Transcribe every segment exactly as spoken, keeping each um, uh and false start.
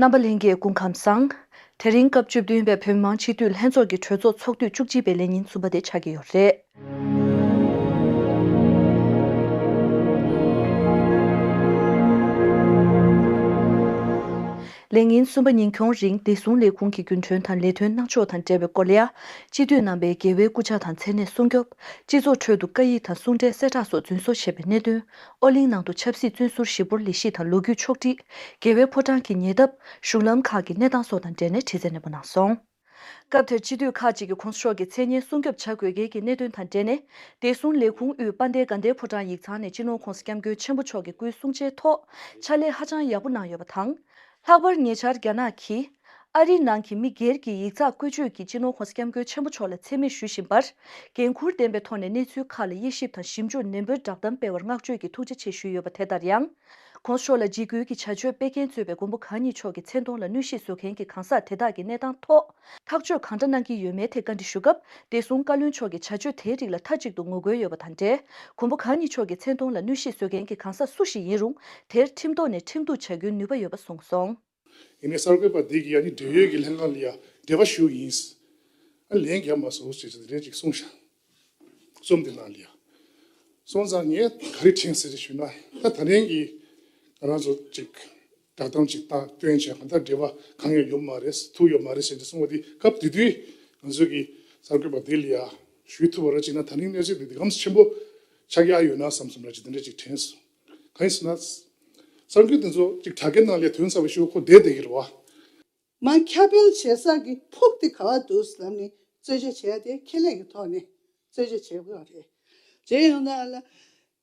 རྣམ་པ་ལྷན་རྒྱས་སྐུ་ཁམས་བཟང་། དེ་རིང་སྐབས་བཅུ་བདུན་པའི་བོད་མི་མང་སྤྱི་འཐུས་ལྷན་ཚོགས་ཀྱི་གྲོས་ཚོགས་ཚོགས་དུས་བཅུ་གཅིག་པའི་ལས་ཉིན་གསུམ་པ་དེ་ཆགས་ཀྱི་ཡོད་རེད། ལས་ཉིན་གསུམ་པ་ཉིན་ཁྱོང་རིང་བདེ་སྲུང་ལས་ཁུངས་ཀྱི་རྒྱུན་གྲོན་དང་ལས་དོན་གནང་ཕྱོགས་དང་འབྲེལ་བའི་སྐོར་ལ། སྤྱི་འཐུས་རྣམ་པས་རྒྱལ་བའི་སྐུ་ཕྱྭ་དང་མཚན་གནས་སྲུང་སྐྱོབ། སྤྱི་ཚོགས་ཁྲོད་དུ་བཀའ་ཡིག་དང་གསུང་འཕྲིན་གསལ་བསྒྲགས་སོགས་རྫུན་བཟོ་བྱས་པའི་གནད་དོན། ཨོ་གླིང་ནང་དུ་ཆབ་སྲིད་བཙོན་ཟུར་ཞིག་པོར་ལས་གཞི་དང་ལོ་རྒྱུས་ཕྱོགས་སྒྲིག་རྒྱལ་བའི་ཕོ་བྲང་གི་ཉེ་འདབས་གཞུང་ལམ་ཁག་གི་གནས་སྟངས་སོགས་དང་འབྲེལ་ནས་དྲི་རྩད་ནན་པོ་གནང་སོང་། སྐབས་དེར་སྤྱི་འཐུས་ཁག་ཅིག་གིས་གོང་ས་མཆོག་གི་མཚན་སྙན་སྲུང་སྐྱོབ་བྱ་དགོས་གལ་གྱི་གནད་དོན་དང་འབྲེལ་ནས། བདེ་སྲུང་ལས་ཁུངས་དབུས་དཔལ་ལྡན་དགའ་ལྡན་ཕོ་བྲང་ཡིག་ཚང་ནས་སྤྱི་ནོར་༸གོང་ས་༸སྐྱབས་མགོན་ཆེན་པོ་མཆོག་གི་སྐུའི་གསུང་ཆོས་ཐོག་ཕྱག་ལས་ཧ་ཅང་ཡག་པོ་གནང་ཡོད་པ་དང་། ལྷག་པར་ཉེ་ཆར་རྒྱ་ནག་གིས་ཨ་རི་ནང་གི་མི་སྒེར་གྱི་ཡིག་ཚགས་བཀོལ་སྤྱོད་ཀྱིས་སྤྱི་ནོར་༸གོང་ས་༸སྐྱབས་མགོན་ཆེན་པོ་མཆོག་ལ་མཚན་སྨད་ཞུ་བཞིན་པར། འགན་འཁུར་ལྡན་པའི་ཐོག་ནས་གནས་ཚུལ་ཁག་ལ་དབྱེ་ཞིབ་དང་ཞིབ་འཇུག་ནན་པོའི་བསྒྲགས་གཏམ་སྤེལ་བར་བསྔགས་བརྗོད་ཀྱི་ཐུགས་རྗེ་ཆེ་ཞུས་ཡོད་པ་དེ་ལྟར་ཡང་། གོང་ས་མཆོག་ལ་འཇིགས་སྐུལ་གྱི་བྱ་སྤྱོད་སྤེལ་མཁན་གཙོས་པའི་མགོན་པོ་གང་ཉིད་མཆོག་གི་མཚན་མཐོང་ལ་གནོད་གཞི་བཟོ་མཁན་གྱི་གང་ཟག་དེ་དག་གི་གནས་སྟངས་ཐོག་ཐག་གཅོད་གང་འདྲ་གནང་གི་ཡོད་མེད་ཐད་བཀའ་འདྲི་ཞུ་སྐབས། བདེ་སྲུང་བཀའ་བློན་མཆོག་གིས་བྱ་སྤྱོད་དེའི་རིགས་ལ་མཐའ་གཅིག་ཏུ་ངོ་རྒོལ་ཡོད་པ་དང་འབྲེལ། མགོན་པོ་གང་ཉིད་མཆོག་གི་མཚན་མཐོང་ལ་གནོད་གཞི་བཟོ་མཁན་གྱི་གང་ཟག་སུ་ཞིག་ཡིན་རུང་། དེར་ཁྲིམས་ཐོག་ནས་ཁྲིམས་གཏུག་བྱ་རྒྱུའི་ནུས་པ་ཡོད་པ་གསུངས་སོང་། ཡིན་ནའི་གསར་འགོད་པ་འདི་གིས་ཨ་ནི་འབྲེལ་ཡོད་ཀྱི་ལྷན་ཁང་ལ་ཡ་འབྲེལ་བ་ཞུ་ཡིན། ཨ་ལན་རྒྱབ་མ་སོང་ཞེས་དེ་འདྲས་ཅིག་གསུངས་ཤག་རྩོམ་འདི་ནང་ལ་ཡ། སོང་ཙང་ངས་ག་རེ་དྲན་ཟེར་ཞུས་ན། ད་ད་རིང་གི་ང་རང་ཚོ་ཅིག་བསྒྲགས་གཏམ་ཅིག་བཏང་སྟོན་བྱས། གང་ལྟར་འབྲེལ་བ་གང་ཡང་ཡོད་མ་རེད། ཐུག་ཡོད་མ་རེད་ཟེར་ཏེ་གསུངས་པ་འདི་སྐབས་དེ་དུས་ང་ཚོ་གི་གསར་འགོད་པ་འདི་ལ་ཡ་ཞུ་ཐུབ་པ་ར་ཅིག་ན། ད་རིང་གནས་ཚུལ་འདི་འདི་གམ་ཆེན་པོ་ཆགས་ཡ་ཡོད་ན་བསམ་སོང་ར་ཅིག་དེ་འདྲས་ཅིག་དྲན་སོང་། གང་ཡིན་ཟེར་ན། གསར་འགོད་དེ་ཚོ་ཅིག་དྲ་རྒྱའི་ནང་ལ་ཐོན་ཚར་བའི་ཤུགས་ཁོ་བསྡད་བསྡད་ཀྱི་རེད་བ། མ་ཁྱབ་སྤེལ་བྱེད་ས་གི་ཕུགས་དེ་ག་བ་འདུག་ལབ་ནས་རྩོད་གཞི་བྱས་ཏེ་ཁེ་ལས་ཀྱི་ཐོག་ནས་རྩོད་གཞི་བྱེད་དགོས་རེད། བྱས་ཡོང་ན་ལ་རྒྱ་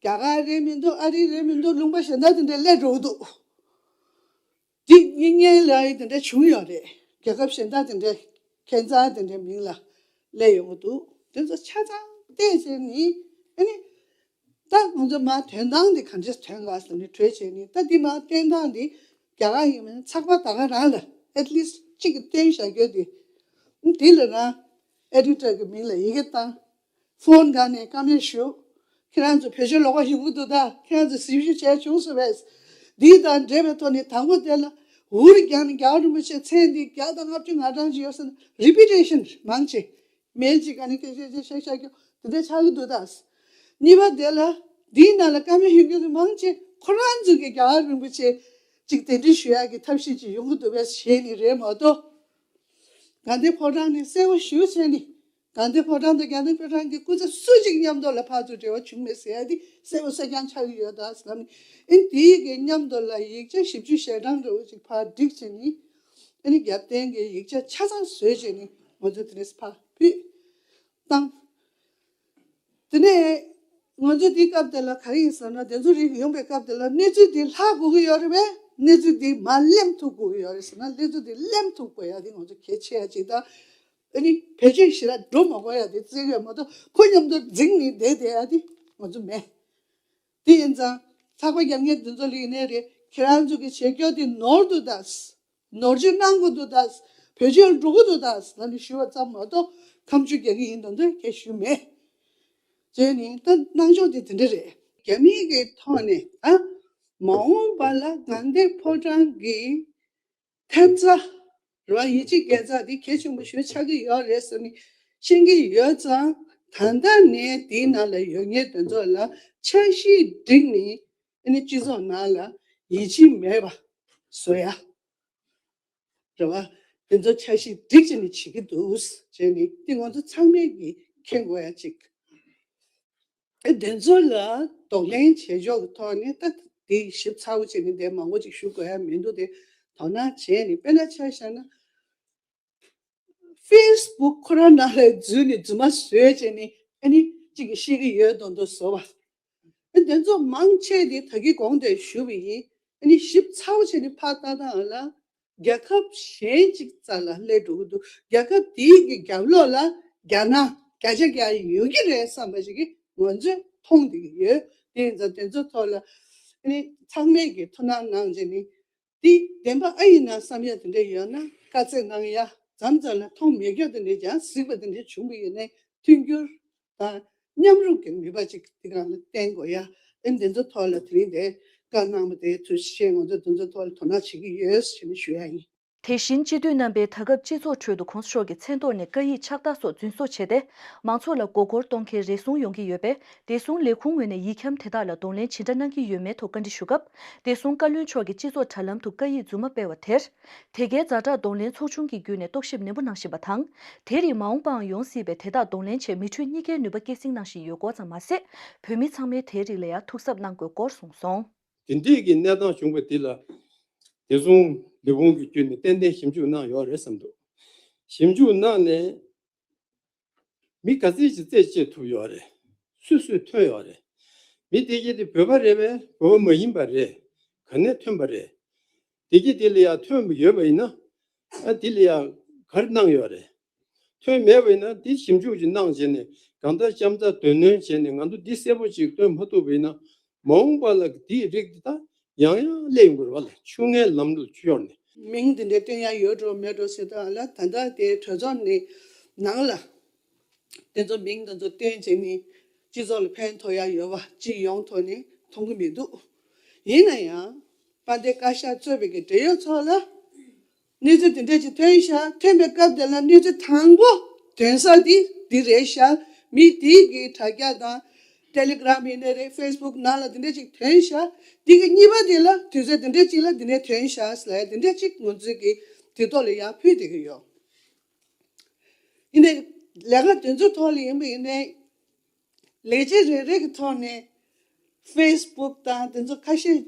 གར་རེད་མི་འདུག་ཨ་རི་རེད་མི་འདུག་ལུང་པ་གཞན་དག་དེ་འདྲ་སླེབས་འགྲོ་གི་འདུག་འདི་གཉིས་ངན་ལ་ཡི་དེ་འདྲ་བྱུང་ཡོད་རེད། རྒྱལ་ཁབ་གཞན་དག་དེ་འདྲ་ཁྱད་མཚར་དེ་འདྲའི་མིང་ལ་སླེབས་ཡོང་གི་འདུག་དེ་ཚོ་ཆ་ཚང་བལྟས་བྱས་ནི་ཨ་ནི། ད་ང་ཚོ་མར་དོན་སྟངས་འདི་ག་འདྲས་ཐོན་ག་ཟེར་ནས་གྲོས་བྱས་ནས། ད་འདི་མར་བཏོན་སྟངས་འདི་རྒྱ་གར་ཡིན་མིན་ཚགས་པར་ད་ག་རང་ལ་at least་གཅིག་གི་བཏོན་བཞག་རྒྱུ་འདི། འདི་ལ་རང་ཨེ་ཌི་ཊར་གི་མིང་ལ་ཡི་གེ་བཏང་། ཕོན་སྒང་ནས་བཀའ་མོལ་ཞུ། ཁྱེད་རང་ཚོ་བོད་ཆས་ལོགས་ཀ་ཡོང་གི་འདུག་ད་ཁྱེད་རང་ཚོ་གཟིགས་ཞིབ་བྱས་བྱུང་སོང་བས། འདི་དང་འབྲེལ་བའི་ཐོག་ནས་དང་པོ་དེ་ལ་འུར་རྒྱག་ནས་རྒྱལ་བ་རིན་པོ་ཆེ་མཚན་འདི་བརྒྱ་དང་ལྔ་བཅུ་ང་གྲངས་ཅིག་ཡོད་ཟེར་ན་རི་པི་ཊེ་ཤན་མང་ཆེ། མེལ་གཅིག་ག་ནས་སྐད་ཆ་བཤད་བཤད་རྒྱུ་དེ་འདྲ་ཆགས་ཀྱི་འདུག་ད། གཉིས་པ་དེ་ལ་འདིའི་ནང་ལ་བཀའ་མོལ་ཡོང་རྒྱུ་དེ་མང་ཆེ་ཁོ་རང་ཚོ་གི་རྒྱལ་བ་རིན་པོ་ཆེ་ཅིག་གདན་འདྲེན་ཞུ་ཡག་གི་ཐབས་ཤེས་ཅིག་ཡོང་གི་འདུག་པས་ཞེས་ནི་རེད་མ་གཏོགས། དགའ་ལྡན་ཕོ་བྲང་ནས་གསལ་པོ་ཞུ་བྱས་ནི། དགའ་ལྡན་ཕོ་བྲང་དང་རྒྱ་ནག་ཕོ་བྲང་གི་སྐུ་ཚབ་སུ་གཅིག་མཉམ་དུ་ལ་ཕར་ཚུར་འབྲེལ་བ་བྱུང་མེད་ཟེར་ཡ་དེ་གསལ་པོ་གསལ་རྐྱང་ཆགས་ཀྱི་ཡོད་ད་ཟེར་ལབ་ནི། ཨིན་དེའི་གི་མཉམ་དུ་ལ་ཡིག་ཆ་ཞིབ་འཇུག་ཞལ་གྲངས་འདྲ་བོ་ཅིག་ཕར་བསྒྲིགས་བྱས་ནི། ཨ་ནི་རྒྱབ་རྟེན་གྱི་ཡིག་ཆ་ཆ་ཚང་བཟོས་བྱས་ནི་ང་ཚོ་དེ་ནས་ཕར་ཕུད་བཏང་། དེ་ནས་ང་ཚོ་འདི་སྐབས་དེ་ལ་ག་རེ་ཡིན་ཟེར་ན། དེ་ཚོ་རིགས་ཡོང་པའི་སྐབས་དེ་ལ་གནས་ཚུལ་འདི་ལྷག་དགོས་ཀྱི་ཡོད་རེད་པས། གནས་ཚུལ་འདི་མར་གླེམ་ཐུབ་དགོས་ཀྱི་ཡོད་རེད་ཟེར་ན། གནས་ཚུལ་འདི་གླེམ་ཐུབ་དགོས་ཡ་དེ་ང་ཚོ་གལ་ཆེ་ཡ་ཅིག་དང་། ཨ་ནི་བེད་སྤྱོད་ཞེ་དྲག་འགྲོ་མ་དགོས་ཡ་དེ་བརྩི་གི་ཡོད་མ་གཏོགས་ཁོ་མཉམ་དུ་འཛིང་ནས་བསྡད་བསྡད་ཡ་དེ་ང་ཚོ་མེད། དེ་ཡིན་ཙང་ཚགས་པར་རྒྱབ་མཁན་དེ་ཚོ་ལ་ཡིན་ནའི་རེད། ཁྱེད་རང་ཚོ་གི་བྱེད་སྐྱོ་དེ་ནོར་འདུག་ད། ནོར་བཅོས་གནང་དགོས་འདུག་ད། བེད་སྤྱོད་འགྲོ་གི་འདུག་ད་ལབ་ནས་ཞུ་བ་ཙམ་མ་གཏོགས་ཁ་མཆུ་རྒྱག་གི་ཡིན་དོན་དུ་སྐད་ཞུ་མེད། བྱས་ནས་ད་གནང་ཕྱོགས་དེ་དེ་འདྲ་རེད། རྒྱ་མིའི་གི་ཐོག་ནས་ད་མ་འོངས་པ་ལ་དགའ་ལྡན་ཕོ་བྲང་གི་ཐེབས་རྩ་རེད་བ། ཡིད་ཆེས་དགེ་རྩ་དེ་གལ་ཆེན་པོ་ཞིག་ཆགས་ཀྱི་ཡོད་རེད་ཟེར་ནས་ཤེས་ཀྱི་ཡོད་ཙང་། ད་ལྟ་ནས་དེའི་ནང་ལ་ཡོད་མཁན་དེ་ཚོ་ལ་འཆར་གཞི་བསྒྲིགས་ནས། ཨ་ནི་སྤྱི་ཚོགས་ནང་ལ་ཡིད་ཆེས་མེད་པ་བཟོ་ཡ། རེད་བ། དེ་ཚོ་འཆར་གཞི་སྒྲིག་བྱས་ནས་བྱེད་ཀྱི་འདུག་ཟེར་ནས་དེ་ང་ཚོ་ཚང་མས་ཀྱིས་མཁྱེན་དགོས་ཡ་གཅིག་ཨ་དེ་ཚོ་ལ་གདོང་ལེན་བྱེད་ཕྱོགས་ཀྱི་ཐོག་ནས་ད་དེ་ཞིབ་ཚགས་པོ་བྱས་ནས་དེ་མང་པོ་ཅིག་ཞུ་དགོས་ཡ་མི་འདུག་དེ་དོ་སྣང་བྱས་ནས། དཔེར་ན་ཆ་བཞག་ན། ཕེ་སི་བུག་ཁོ་རང་ནང་ལ་འཛུལ་ནས་རྫུན་མ་བཟོས་བྱས་ནས་ཨ་ནི་གཅིག་གིས་ཤེས་ཀྱི་ཡོད་མདོག་མདོག་བཟོ་བ། ཨ་དེ་ཚོ་མང་ཆེ་དེ་ད་གིན་གོང་དུ་ཞུས་པ་ཡིན། ཨ་ནི་ཞིབ་ཚགས་པོ་བྱས་ནས་ཕར་ལྟ་སྟངས་ལ་རྒྱལ་ཁབ་གཞན་གཅིག་རྩ་ལ་སླེབས་འགྲོ་གི་འདུག་རྒྱལ་ཁབ་དེའི་གི་རྒྱབ་ལོགས་ལ་རྒྱ་ནག་བརྒྱ་ཆ་བརྒྱ་ཡོད་ཀྱི་རེད་བསམ་པ་ཞིག་གི་ང་ཚོས་མཐོང་བསྡད་ཀྱི་ཡོད། དེ་ཡིན་ཙང་དེ་ཚོ་ཐོག་ལ་ཨ་ནི་ཚང་མས་ཀྱི་ཐུགས་སྣང་གནང་བྱས་ནས། འདི་བདེན་པ་ཨེ་ཡིན་ན་བསམ་ཡ་དེ་འདྲ་ཡོད་ན་བཀའ་སྩལ་གནང་ཡ། མཚམས་མཚམས་ལ་མཐོང་མེད་རྒྱུ་དེ་འདྲ་ཀྱང་གཟིགས་པ་དེ་འདྲ་བྱུང་བ་ཡིན་ནའི་མཐུན་འགྱུར་དང་མཉམ་རུབ་ཀྱི་ནུས་པ་ཅིག་དེ་གང་ལ་བརྟེན་དགོས་ཡ། ཨེ་འདི་ཚོ་ཐོག་ལ་དེ་རིང་དེ་ བཀའ་གནང་བ་དེ་ཐུགས་རྗེ་ཆེ། ང་ཚོ་དེ་ཚོའི་ཐོག་ལ་དོ་སྣང་བྱེད་ཀྱི་ཡོད་ཟེར་ནས་ཞུ་ཡ་ཡིན། དེ་བཞིན་སྤྱི་འཐུས་རྣམ་པས་ད་སྐབས་སྤྱི་ཚོགས་ཁྲོད་དུ་གོང་ས་མཆོག་གི་མཚན་ཐོག་ནས་བཀའ་ཡིག་ཕྱག་རྟགས་སོགས་རྫུན་བཟོ་བྱས་ཏེ། མང་ཚོགས་ལ་མགོ་སྐོར་གཏོང་མཁན་རེ་ཟུང་ཡོང་གི་ཡོད་པས། བདེ་སྲུང་ལས་ཁུངས་ངོས་ནས་ཡིག་ཁྱམ་དེ་དག་ལ་གདོང་ལེན་ཇི་འདྲ་གནང་གི་ཡོད་མེད་ཐོག་བཀའ་འདྲི་ཞུ་སྐབས། བདེ་སྲུང་བཀའ་བློན་མཆོག་གིས་སྤྱི་ཚོགས་དྲ་ལམ་དུ་བཀའ་ཡིག་རྫུན་མ་སྤེལ་བ་དེར། དེ་གའི་ཛ་དྲག་གདོང་ལེན་ཚོགས་ཆུང་གི་བརྒྱུད་ནས་རྟོག་ཞིབ་ནན་པོ་གནང་བཞིན་པ་དང་། དེ་རིགས་མ་འོངས་པའང་ཡོང་སྲིད་པས། དེ་དག་གདོང་ལེན་ཆེད་མི་འཕྲོད་གཉིས་ཀའི་ནུས་པ་སྐྱེད་སྲིང་གནང་བཞིན་ཡོད་སྐོར་ཙམ་མ་ཟད། བོད་མི་ཚང་མས་དེའི་རིགས་ལ་ཡང་ཐུགས་གཟབ་གནང་དགོས་སྐོར་གསུངས་སོང་། དེ་འདྲས་ཀྱི་གནས་སྟངས་བྱུང་བ་འདི་ལ། བདེ་སྲུང་ལས་ཁུངས་ཀྱི་བརྒྱུད་ནས་ཏན་ཏན་ཞིབ་འཇུག་གནང་ཡོད་རེད་བསམ་འདུག་ཞིབ་འཇུག་གནང་ནས། མི་ག་ཚད་ཅིག་རྩད་གཅོད་ཐུབ་ཡོད་རེད། སུ་སུས་ཐོན་ཡོད་རེད། མི་དེ་གྱད་དེ་བོད་པ་རེད་པས། བོད་པ་མ་ཡིན་པ་རེད། ག་ནས་ཐོན་པ་རེད། དེ་གྱད་དེ་ལ་ཡང་ཐོན་ཡོད་པ་ཡིན་ན། ཨ་དེ་ལ་ཡང་ག་རེ་གནང་ཡོད་རེད། ཐོན་མེད་པ་ཡིན་ན་དེ་ཞིབ་འཇུག་ཅིག་གནང་བྱས་ནས། གང་ལྟར་ལྕམ་ཚ་དོན་གནོན་བྱས་ནས། ང་ཚོ་འདི་གསལ་པོ་ཅིག་སྟོན་མ་ཐུབ་པ་ཡིན་ན། མ་འོངས་པ་ལ་དེའི་རིགས་དེ་དག་ཡང་ཡང་སླེབས་ཡོང་གི་རེད་བ་ལ། ཆུ་ངན་ལམ་ལུགས་ཆུ་ཡོར་ནས། མིང་དེ་འདྲ་བཏོན་ཡ་ཡོད་འགྲོ་མེད་འགྲོ་ཟེར་དུས་ལ། ད་ལྟ་དེ་གྲོས་ཚོགས་ནས་ནང་ལ་དེ་ཚོ་མིང་དེ་ཚོ་བཏོན་བྱས་ནས་སྤྱི་ཚོགས་ལ་ཕན་ཐོགས་ཡ་ཡོད་པ་སྤྱི་ཡོངས་ཐོག་ནས་མཐོང་གི་མི་འདུག་ཡིན་ན་ཡང་དཔལ་ལྡན་བཀའ་ཤག་གཙོས་པའི་གི་འབྲེལ་ཡོད་ཚོ་ལ། གནས་ཚུལ་དེ་འདྲ་ཅིག་ཐོན་ཤག་ཐོན་པའི་སྐབས་དེ་ལ་གནས་ཚུལ་དང་པོ་ཐོན་ས་དེ་འདི་རེད་ཤག་མི་དེའི་གི་དྲ་རྒྱ་དང་ཊེ་ལི་གྷི་རམ་ཡིན་ནའི་རེད། ཕེ་སི་བུག་ནང་ལ་དེ་འདྲ་ཅིག་ཐོན་ཤག་འདི་གི་གཉིས་པ་དེ་ལ་དུས་ཚོད་དེ་འདྲ་ཅིག་ལ་དེ་ནས་ཐོན་ཤག་ཟེར་ཡ་དེ་འདྲ་ཅིག་ང་ཚོས་གི་དེ་ཐོག་ལ་ཡར་ཕུལ་བསྡད་ཀྱི་ཡོད། ཡིན་ནའི་ལས་ཀ་དེ་ཚོའི་ཐོག་ལ་ཡིན་པ་ཡིན་ནའི། ལས་བྱེད་རེ་རེ་གི་ཐོག་ནས་ཕེ་སི་བུག་དང་དེ་ཚོ་ཁ་ཤས་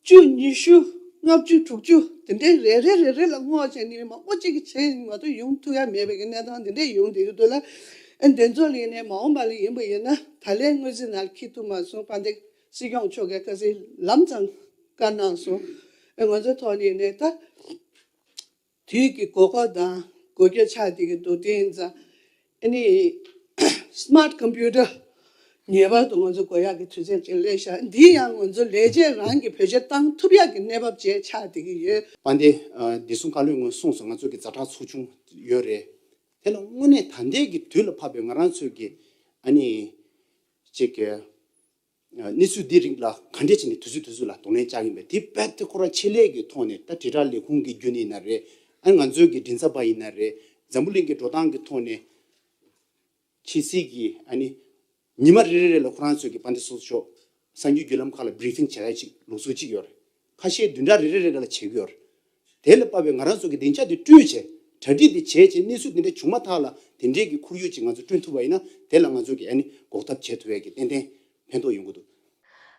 བཅུ། ཉི་ཤུ། ལྔ་བཅུ། དྲུག་ཅུ་དེ་འདྲའི་རེ་རེ་རེ་རེ་ལ་བསྔོགས་བྱས་ནས་མང་པོ་གཅིག་གིས་བྱས་མ་གཏོགས་ཡོང་ཐུབ་ཡ་མེད་པའི་གི་གནས་སྟངས་དེ་འདྲས་ཡོང་བསྡད་ཀྱི་འདུག་ལ། ཨ་དེ་ཚོ་ལ་ཡིན་ནའི་མ་འོངས་པ་ལ་ཡིན་པ་ཡིན་ན། ད་ལན་དངུལ་རྩིས་ནང་ལ་འཁྱེར་ཐུབ་མ་སོང་། དཔལ་ལྡན་སྲིད་སྐྱོང་མཆོག་གིས་ཁ་སང་ལམ་སང་བཀའ་གནང་སོང་། ཨ་ང་ཚོའི་ཐོག་ནས་ནས་ད། དུས་ཀྱི་དགོས་མཁོ་དང་དགོས་མཁོ་ཆགས་བསྡད་ཀྱི་འདུག་དེ་ཡིན་ཙང་། ཨ་ནི་སི་མཱར་ཊི་ཀམ་པུ་ཊར་ངེས་པར་དུ་ང་ཚོ་དགོས་ཡག་གི་དུས་ཚོད་ཅིག་སླེབས་ཤག་འདི་ཡང་ང་ཚོ་ལས་བྱེད་རང་གིས་བེད་སྤྱོད་བཏང་ཐུབ་ཡག་གི་གནས་བབ་ཅིག་ཆགས་བསྡད་ཀྱི་ཡོད། དཔལ་ལྡན་བདེ་སྲུང་བཀའ་བློན་ངོས་གསུངས་སོང་། ང་ཚོ་གི་ཛ་དྲག་ཚོགས་ཆུང་ཡོད་རེད། དེ་ལ་དངོས་གནས་ད་ལྟའི་གི་དུས་ལ་བབ་པའི་ང་རང་ཚོའི་གི་ཨ་ནི་ཅིག་གི་གནས་ཚུལ་འདི་རིགས་ལ་ག་འདྲས་བྱས་ནས་དུས་ཚོད་དུས་ཚོད་ལ་གདོང་ལེན་བྱ་གི་ཡིན་པས། དེ་རྦད་དེ་ཁོ་རང་ཆེད་ལས་ཀྱི་ཐོག་ནས། ད་དྲིལ་བསྒྲགས་ལས་ཁུངས་ཀྱི་བརྒྱུད་ནས་ཡིན་ན་རེད། ཨ་ང་ཚོའི་གི་མགྲིན་ཚབ་པ་ཡིན་ན་རེད། འཛམ་བུ་གླིང་གི་འགྲོ་སྟངས་ཀྱི་ཐོག་ནས་ཕྱི་སྲིད་ཀྱི་ཨ་ནི་ཉི་མ་རེ་རེ་རེ་ལ་ཁོ་རང་ཚོའི་གི་དཔལ་ལྡན་ཚོགས་གཙོ་མཆོག་གསར་འགྱུར་བརྒྱུད་ལམ་ཁག་ལ་བྷི་རི་ཕིང་བྱེད་ཡ་ཅིག་ལུགས་སྲོལ་ཅིག་ཡོད་རེད། ཁ་ཤས་བདུན་ཕྲག་རེ་རེ་རེ་རེ་ལ་བྱེད་ཀྱི་ཡོད་རེད། དེ་ལ་དཔག་པའི་ང་རང་ཚོ་གི་སྡིངས་ཆ་དེ་བསྐྲུན་བྱས། གྲ་སྒྲིག་དེ་བྱས་བྱས། གནས་ཚུལ་དེ་འདྲ་བྱུང་མ་ཐག་ལ་དེ་འདྲའི་གི་ཁོར་ཡུག་ཅིག་ང་ཚོ་བསྐྲུན་ཐུབ་པ་ཡིན་ན། དེ་ལ་ང་ཚོ་གི་ཨ་ནི་འགོག་ཐབས་བྱེད་ཐུབ་ཡས་ཀྱི་ཏན་ཏན་ཕན་ཐོགས་ཡོང་གི་འདུག་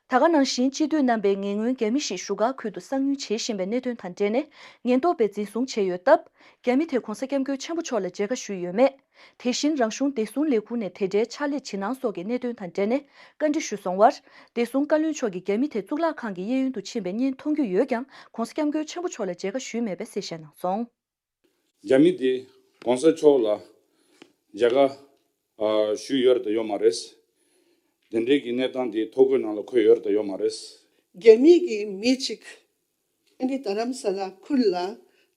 ད་ག་ནང་བཞིན་སྤྱི་འཐུས་རྣམ་པས་ངན་ངོན་རྒྱ་མི་ཞིག་བཞུགས་སྒར་ཁུལ་དུ་གསང་ཉུལ་བྱེད་བཞིན་པའི་གནད་དོན་དང་འབྲེལ་ནས་ཉེན་རྟོག་པས་འཛིན་བཟུང་བྱས་ཡོད་སྟབས། རྒྱ་མི་དེ་༧གོང་ས་༧སྐྱབས་མགོན་ཆེན་པོ་མཆོག་ལ་མཇལ་ཁ་ཞུས་ཡོད་མེད། དེ་བཞིན་རང་གཞུང་བདེ་སྲུང་ལས་ཁུངས་ནས་དེ་འདྲའི་ཕྱག་ལས་ཇི་གནང་སོགས་ཀྱི་གནད་དོན་དང་འབྲེལ་ནས་བཀའ་འདྲི་ཞུས་སོང་བར། བདེ་སྲུང་བཀའ་བློན་མཆོག་གིས་རྒྱ་མི་དེ་གཙུག་ལག་ཁང་གི་གཡས་གཡོན་དུ་ཕྱིན་པའི་བརྙན་མཐོང་རྒྱུ་ཡོད་ཀྱང་། ༧གོང་ས་༧སྐྱབས་མགོན་ཆེན་པོ་མཆོག་ལ་མཇལ་ཁ་ཞུས་མེད་པའི་གསལ་བཤད་གནང་སོང་། རྒྱ་མི་དེ་༧གོང་ས་མཆོག་ལ་མཇལ་ཁ་ཨ་ཞུས་ཡོད་རེད་དང་ཡོད་མ་རེད། དེ་འདྲའི་གི་གནས་སྟངས་དེ་ཐོ་འགོད་ནང་ལ་འཁོད་ཡོད་རེད་དང་ཡོད་མ་རེད། རྒྱ་མི་གི་མི་གཅིག་ཨ་ནི་རྡ་རམ་ས་ལ་ཁུལ་ལ་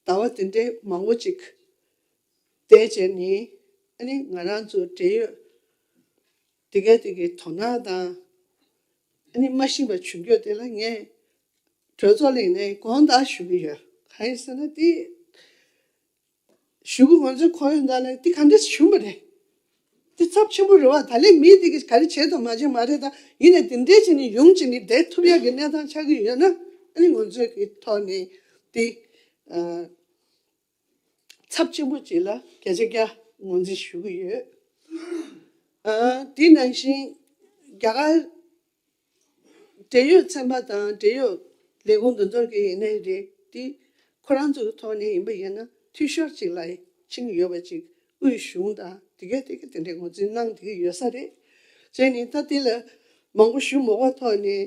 ཟླ་བ་དེ་འདྲའི་མང་པོ་ཅིག་བསྡད་བྱས་ནས། ཨ་ནི་ང་རང་ཚོ་འབྲེལ་ཡོད་དེ་གའི་དེ་གའི་དོ་སྣང་དང་། ཨ་ནི་མ་ཤེས་པ་བྱུང་རྒྱུ་དེ་ལ་ངས་གྲོས་ཚོགས་ལ་ཡིན་ནའི་དགོངས་དག་ཞུ་གི་ཡོད། གང་ཡིན་ཟེར་ན་དེ་ཞུ་གི། ང་ཚོའི་ཁོར་ཡུག་ནང་ལ་དེ་ག་འདྲ་བྱུང་བ་རེད། དེ་ཚབས་ཆེན་པོ་རེད་བ། ད་ལན་མི་དེ་གིས་ག་རེ་བྱས་དང་མ་བྱས་མ་རེད། ད་ཡིན་ནའི་དེ་འདྲས་བྱས་ནས་ཡོང་བྱས་ནས་བསྡད་ཐུབ་ཡག་གི་གནས་སྟངས་ཆགས་ཀྱི་ཡོད་ན། ཨ་ནི་ང་ཚོའི་གི་ཐོག་ནས་དེ་ཨ་ཚབས་ཆེན་པོ་ཅིག་ལ་བརྒྱ་ཆ་བརྒྱ་ངོས་འཛིན་ཞུ་གི་ཡོད། ཨ་དེ་ནང་བཞིན་རྒྱ་གར་འབྲེལ་ཡོད་ཚན་པ་དང་འབྲེལ་ཡོད་ལས་ཁུངས་དེ་ཚོ་གི་ཡིན་ནའི་རེད། དེ་ཁོ་རང་ཚོ་གི་ཐོག་ནས་ཡིན་པ་ཡིན་ན་འཐུས་ཤོར་ཅིག་ལ་ཕྱིན་ཡོད་པ་ཅིག་དབུས་གཞུང་དང་དེ་གས་དེ་གས་དེ་འདྲའི་ངོས་འཛིན་གནང་བསྡད་ཀྱི་ཡོད་ས་རེད། བྱས་ནས་ད་དེ་ལ་མང་པོ་ཞུ་མ་དགོས་ཐོག་ནས།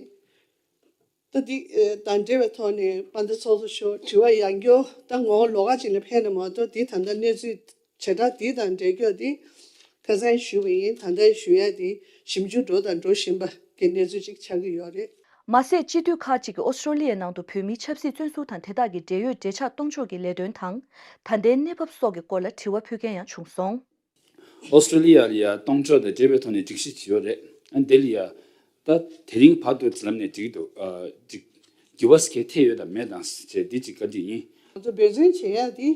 ད་འདི་ཨེ་དང་འབྲེལ་བའི་ཐོག་ནས་དཔལ་ལྡན་ཚོགས་གཙོ་མཆོག་དྲི་བ་ཡང་བསྐྱར་ད་ངོ་བོ་ལོགས་ཀ་ཅིག་ལ་ཕེབས་ན་མ་གཏོགས། འདི་ད་ལྟ་གནས་ཚུལ་བྱེ་བྲག་འདི་དང་འབྲེལ་རྒྱུ་འདི་ཁ་སང་ཞུས་པ་ཡིན། ད་ལྟ་ཞུ་ཡ་འདི་ཞིབ་འཇུག་འགྲོ་དང་འགྲོ་བཞིན་པ་གི་གནས་ཚུལ་ཅིག་ཆགས་ཀྱི་ཡོད་རེད། མ་ཟད་སྤྱི་འཐུས་ཁག་ཅིག་གིས་ཨོ་སི་ཀྲོ་ལི་ཡའི་ནང་དུ་བོད་མིའི་ཆབ་སྲིད་བཙོན་ཟུར་དང་དེ་དག་གི་འབྲེལ་ཡོད་འབྲེལ་ཆགས་གཏོང་ཕྱོགས་ཀྱི་ལས་དོན་དང་། ད་ལྟའི་གནས་བབ་སོགས་ཀྱི་སྐོར་ལ་དྲི་བ་ཕུལ་མཁན་ཡང་བྱུང་སོང་། ཨོ་སི་ཀྲོ་ལི་ཡ་ལ་ཡ་གཏོང་ཕྱོགས་དང་འབྲེལ་བའི་ཐོག་ནས་སྒྲིག་གཞི་བྱས་ཡོད་རེད། ཨ་དེ་ལ་ཡ་ ད་དེ་རིང་བར་དུ་ལམ་ནས་འགྲིག་འདུག་ཨ་ཅིག་འགྱུར་བ་གལ་ཐེབས་ཡོད་དམ་མེད་དམ་ཞེས་འདི་ཅིག་བཀའ་འདྲི་ཡིན། ང་ཚོ་འབད་བརྩོན་བྱེད་ཡ་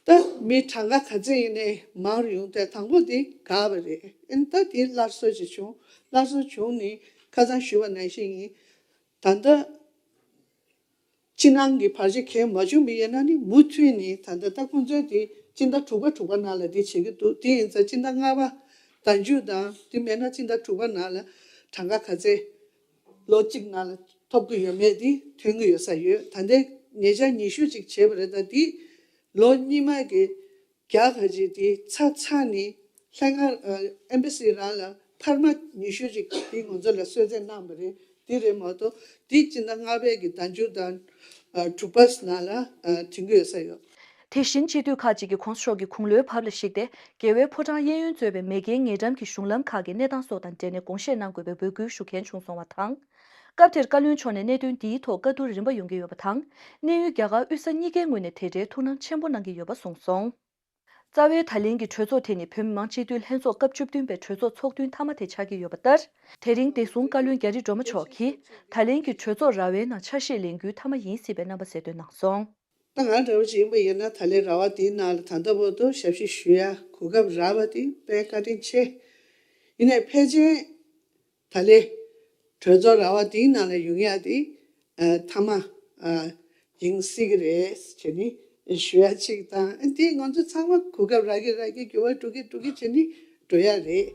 དེ་ད་མི་གྲངས་ཀ་ག་ཚད་ཡིན་ནའི་མང་རུ་ཡོང་དེ་དང་པོ་དེ་དགའ་བ་རེད། ཨ་ནི་ད་དེ་སླར་གསོ་ཅིག་བྱུང་། སླར་གསོ་བྱུང་ནས་ཁ་སང་ཞུས་པ་ནང་བཞིན་ཡིན། ད་ལྟ་སྤྱི་ནང་གི་བར་ཆད་གང་ཡང་མ་བྱུང་བ་ཡིན་ན་ནི་མུ་མཐུད་ནས་ད་ལྟ་ད་ཁོང་ཚོས་དེ་སྤྱི་ཟླ་དྲུག་པ་དྲུག་པ་ནང་ལ་དེ་བྱེད་ཀྱི་འདུག་དེ་ཡིན་ཙང་སྤྱི་ཟླ་ལྔ་པ་ཟླ་མཇུག་དང་དེ་མེད་ན་སྤྱི་ཟླ་དྲུག་པ་ནང་ལ་གྲངས་ཀ་ག་ཚད་ལོ་གཅིག་ནང་ལ་ཐོབ་ཀྱི་ཡོད་མེད་དེ་ཐོན་གྱི་ཡོད་ས་ཡོད། ད་ལྟའི་ཉེ་ཆར་ཉི་ཤུ་ཅིག་བྱས་པ་རེད། ད་དེ་ལོ་སྔོན་མ་གི་བརྒྱ་ཁ་ཅིག་དེ་ཚར་ཚར་ནས་ལྷན་ཁང་ཨེམ་བྷ་སི་རང་ལ་འཕར་མ་ཉི་ཤུ་ཅིག་དེ་ང་ཚོ་ལ་གསོལ་སྩལ་གནང་བ་རེད། དེ་རེད་མ་གཏོགས་དེ་སྤྱི་ཟླ་ལྔ་པའི་གི་ཟླ་མཇུག་དང་ཨ་དྲུག་པ་ནང་ལ་ཨ་ཐོན་གྱི་ཡོད་ས་ཡོད། དེ་བཞིན་སྤྱི་འཐུས་ཁག་ཅིག་གིས་༸གོང་ས་མཆོག་གི་དགུང་ལོའི་བབ་ལ་གཞིགས་ཏེ་རྒྱལ་བའི་ཕོ་བྲང་གཡས་གཡོན་གཙོས་པའི་མེས་རྒྱལ་ཉེ་འགྲམ་གྱི་གཞུང་ལམ་ཁག་གི་གནས་སྟངས་སོགས་དང་འབྲེལ་ནས་དགོངས་བཞེས་གནང་དགོས་པའི་འབོད་སྐུལ་ཞུ་མཁན་བྱུང་སོང་བ་དང་། སྐབས་དེར་བཀའ་བློན་མཆོག་ནས་གནད་དོན་འདིའི་ཐོག་བཀའ་བསྡུར་རིམ་པ་ཡོང་གི་ཡོད་པ་དང་། གནད་ཡོད་རྒྱ་གར་དབུས་ས་གཉིས་ཀའི་ངོས་ནས་དེ་འབྲེལ་ཐུགས་སྣང་ཆེན་པོ་གནང་གི་ཡོད་པ་གསུངས་སོང་། རྩ་བའི་ད་ལན་གྱི་གྲོས་ཚོགས་དེ་ནི་བོད་མི་མང་སྤྱི་འཐུས་ལྷན་ཚོགས་སྐབས་བཅུ་བདུན་པའི་གྲོས་ཚོགས་ཚོགས་ཐུན་མཐའ་མ་དེ་ཆགས་ཀྱི་ཡོད་པ་ལྟར། དེ་རིང་བདེ་སྲུང་བཀའ་བློན་རྒྱ་རི་སྒྲོལ་མ་མཆོག་གིས་ད་ལན་གྱི་གྲོས་ཚོགས་ར་བའི་ནང་ཆ་ཤས་ལེན་རྒྱུའི་མཐའ་མ་ཡིན་སྲིད་པའི་རྣམ་པ་གསལ་སྟོན་གནང་སོང་། ད་ང་འདྲ་བོ་ཞིག་ཡིན་པ་ཡིན་ན་ད་ལན་ར་བ་དེའི་ནང་ལ་ད་ལྟ་བར་དུ་ཞབས་ཕྱི་ཞུ་ཡ་གོ་སྐབས་རག་པ་དེ་དཔེ་བཀའ་དྲིན་ཆེ། ཡིན་ནའི་ཕལ་ཆེར་ད་ལན་གྲོས་ཚོགས་ར་བ་དེའི་ནང་ལ་ཡོང་ཡ་དེ་ཨ་མཐའ་མ་ཨ་ཡིན་སྲིད་ཀྱི་རེད་ཅེས་ནི་ཞུ་ཡ་གཅིག་དང་། ཨ་དེ་ང་ཚོ་ཚང་མ་གོ་སྐབས་རག་གི་རག་གི་འགྱུར་བ་འགྲོ་གི་འགྲོ་གི་བྱས་ནི་འགྲོ་ཡ་རེད།